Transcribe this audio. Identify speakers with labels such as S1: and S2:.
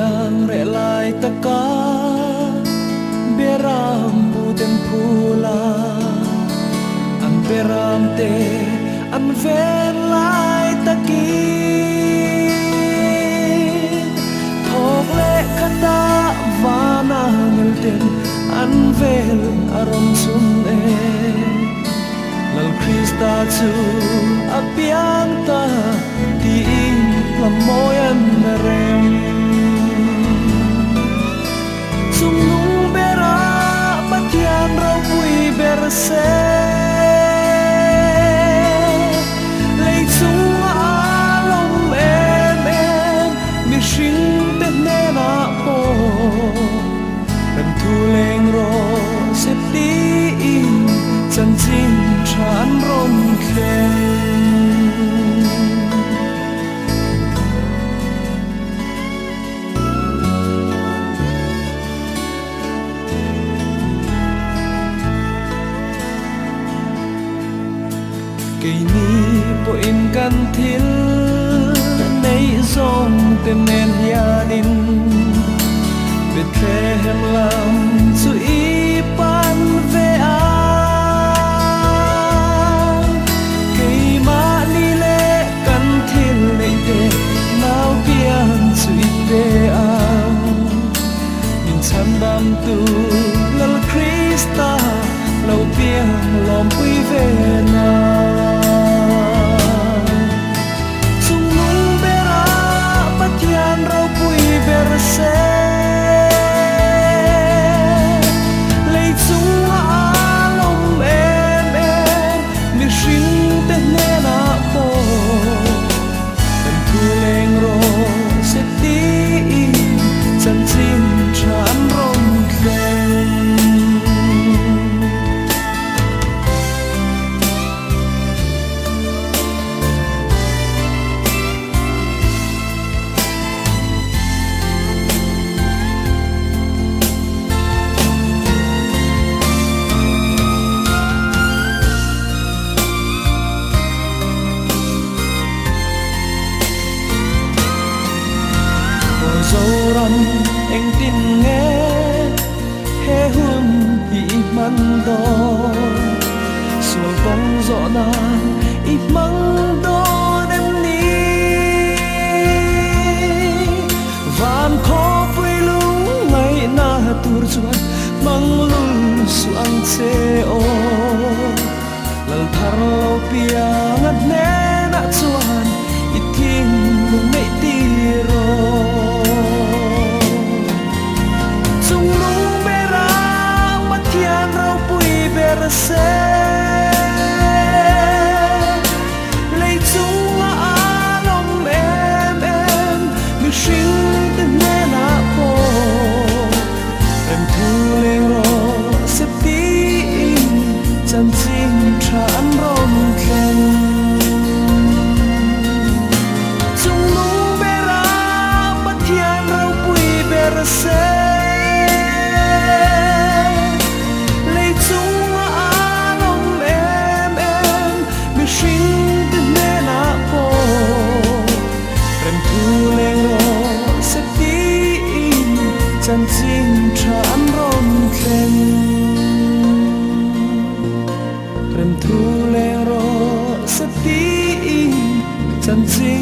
S1: Thiang reh lai taka Beram buten phula an beram te an ven lai takin thawk leh khata vana ngel ten an vel a rawn chhun e. Lal Krista chu a piang ta tiin hla mawi an rem. Chung nung bera Pathian ropui ber se. Lei chunga a lawm em em mihring te hnenah pawh rem thu leng rawh se tiin chanchin tha an rawn thleng. Keini pawhin kan thil neih zawng te nen hianin Bethlehem lam chu i pan ve ang. Keimahni leh kan thil neih te nau pian chu i pe ang. Min chhandam tu Lal Krista lo piang lawmpui ve na. Chung nung bera Pathian ropui ber se. Lei chunga a lawm em em mihring te hnenah pawh kan thu leng rawh se tiin chanchin tha an rawn thleng. Aw Zoram engtin nge he hun hi i hman dawn? Sual kawng zawh nan i hmang dawn em ni? Van khawpui lung ngaihna tur chuan hmang lul suh ang che aw. Lal thar lo piang a hnenah chuan i thinlung neih tir aw. Chung lung bera Pathian ropui ber se. Lei chunga a lawm em em mihring te hnenah pawh rem thu leng rawh se tiin chanchin tha an rawn thleng. Chung nung bera Pathian ropui ber se. Lei chunga a lawm em em mihring te hnenah pawh rem thu leng rawh se tiin chanchin tha an rawn thleng. Rem thu leng rawh se tiin chanchin.